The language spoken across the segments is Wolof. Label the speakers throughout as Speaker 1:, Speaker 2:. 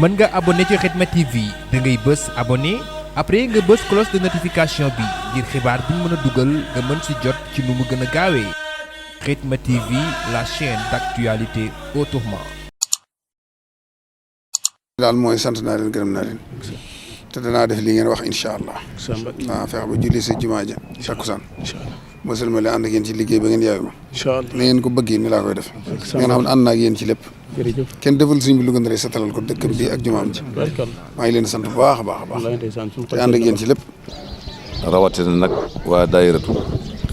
Speaker 1: mën nga abonné ci Khidma TV da ngay bës abonné après nga bës cloche de notification bi ngir xibaar bu ñu mën a dugal nga mën si jot ci nu mu gën a gaawee Khidma TV, la chaîne d'actualité autrement.
Speaker 2: daal mooy sant naa leen gërëm naa leen te danaa def li ngeen wax incha allah. waaw fexe ba julli sa jumaa ja takkusaan. mosal ma leen ànd ak yéen ci liggéey ba ngeen yaay ma. incha allah na ngeen ko bëggee ni laa koy def. ngeen xam ne ànd naa ak yéen ci lépp.
Speaker 3: jërëjëf
Speaker 2: kenn defal suñ bi lu gën a setalal ko dëkkam bi ak jumaam ji. maa ngi leen sant bu baax a baax a baax. te ànd ak yéen ci lépp.
Speaker 4: rawatina nag waa daayiratu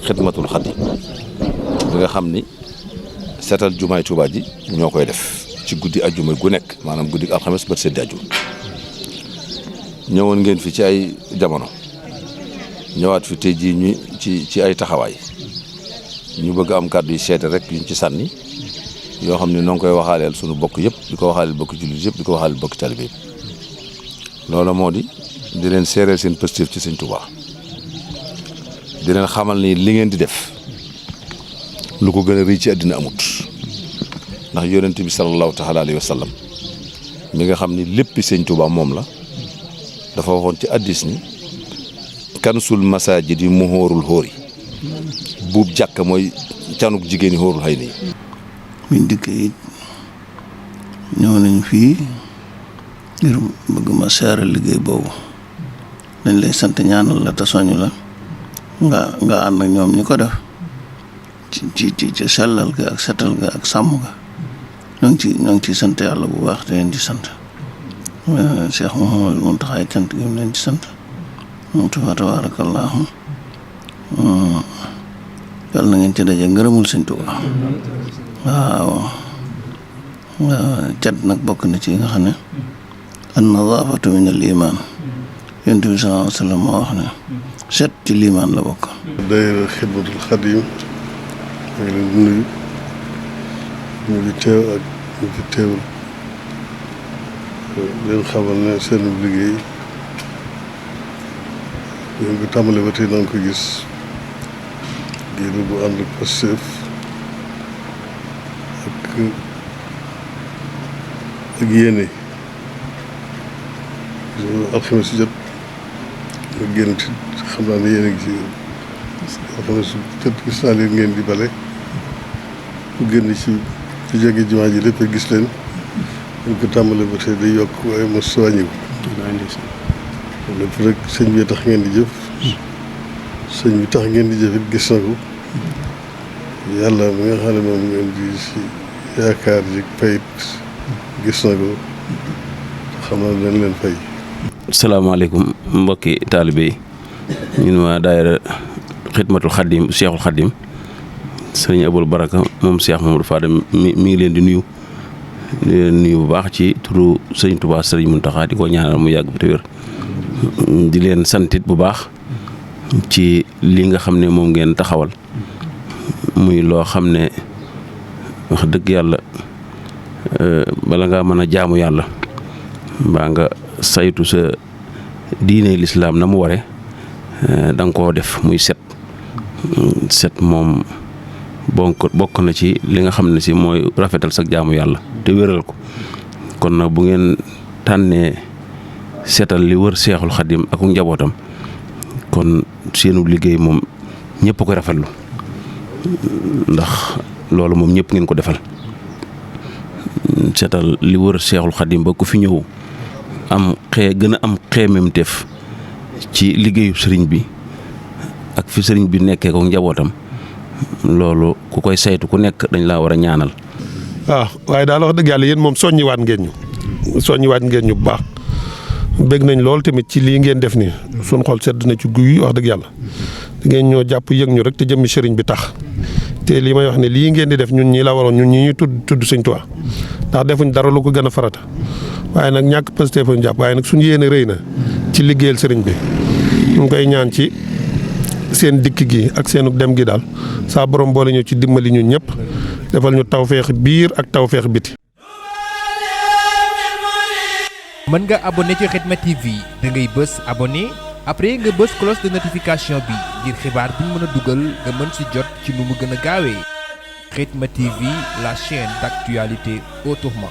Speaker 4: xidmatul xadim bi nga xam ni seetal jumaay Tuubaa ji ñoo koy def ci guddi ajjuma gu nekk maanaam guddi alxames ba seddi ajjuma ñëwoon ngeen fi ci ay jamono ñëwaat fi tey jii ñu ci ay taxawaay ñu bëgg am kàddu yi seete rek yuñ ci sànni yoo xam ne noo ngi koy waxaaleel sunu bokk yëpp di ko waxaaleel bokk jullit yëpp di ko waxaaleel bokk taalibe yëpp loolu moo di leen seereel seen positif ci Sëñ Tuubaa di leen xamal ni li ngeen di def lu ko gën a rëy ci àddina amut ndax yonent bi sallallahu taala alayhi wa sallam mi nga xam ni léppi Sëñ Tuubaa moom la dafa waxoon ci addis ni kansul masaajid yi mu xóorul xóori buub jàkka mooy canuk jigéen yi xóorul xëy na yi
Speaker 5: biñ dikk it ñëw nañ fii ngir bëgg ma seeral liggéey boobu dañ lay sant ñaanal la te soñu la nga ànd ak ñoom ñu ko def ci sellal ga ak setal ga ak sàmm ga ñoo ngi ci sant yàlla bu baax te leen ci sant Cheikh Mouhamadou Mountakha cant gi mu leen ci sant moom tabaarakallaahu yàlla na ngeen ci daje ngërëmul Sëñ Tuubaa waaw cat nag bokk na ci nga xam ne an nadaafatu min al iman yonent bi sallallahu alayhi wa sallam moo wax ne set ci liimaan la bokk.
Speaker 6: daayira xidmatul xadim maa ngi leen di nuyu ñu ngi teew ak ñu fi teewul leen xamal ne seen liggéey ñu ngi tàmbale ba tey na nga ko gis diiru bu ànd ak Pastef ak yéene alxames si jot nga génn ci xam naa ne yéen a ngi ci alxames su jot gis naa leen ngeen di bale ku génn ci jóge jumaa ji lépp gis leen ñu ko tàmbale ba tey day yokk waaye mos sa wàññiku lépp rek sëñ bi tax ngeen di jëf sëñ bi tax ngeen di jëf it gis na ko yàlla mi nga xam ne moom ngeen di si yaakaar ji payit gis na ko xam naa dañ leen fay.
Speaker 3: salaamaaleykum mbokki taalibe yi ñun waa daayira xidmatul xadim Cheikhul Xadim sëriñ Abul Baraka moom Cheikh Mamadou Fadam mi ngi leen di nuyu bu baax ci turu sëriñ Tuubaa sëriñ Muntaxa di ko ñaanal mu yàgg te wér di leen santit bu baax ci li nga xam ne moom ngeen taxawal muy loo xam ne wax dëgg yàlla bala ngaa mën a jaamu yàlla mbaa nga saytu sa diine lislaam na mu ware da nga koo def muy set moom bokk na ci li nga xam ne si mooy rafetal sa jaamu yàlla te wéral ko kon nag bu ngeen tànnee seetal li wër Seexul Xadim ak njabootam kon seenu liggéey moom ñëpp ko rafetlu ndax loolu moom ñëpp ngeen ko defal seetal li wër Seexul Xadim ba ku fi ñëw gën a am xeememteef ci liggéeyu sëriñ bi ak fi sëriñ bi nekkee ko njabootam loolu ku koy saytu ku nekk dañ laa war a ñaanal.
Speaker 6: waaw waaye daal wax dëgg yàlla yéen moom soññiwaat ngeen ñu bu baax bëgg nañ lool tamit ci lii ngeen def nii suñ xol sedd na ci guy wax dëgg yàlla da ngeen ñoo jàpp yëg ñu rek te jëmmi sëriñ bi tax te lii may wax ne lii ngeen di def ñun ñii la waroon ñun ñi ñuy tudd Sëñ Tuubaa ndax defuñ dara lu ko gën a farata waaye nag ñàkk Pastef ñu jàpp waaye nag suñu yéene rëy na ci liggéeyal sëriñ bi ñu ngi koy ñaan ci seen dikk gi ak seenu dem gi daal saa borom boole ñu ci dimbali ñun ñëpp defal ñu tawfeex biir ak tawfeex biti.
Speaker 1: mën nga abonné ci Khidma TV da ngay bës abonné après nga bës cloche de notification bi ngir xibaar bu ñu mën a dugal nga mën si jot ci nu mu gën a gaawee Khidma TV, la chaîne d'actualité autrement.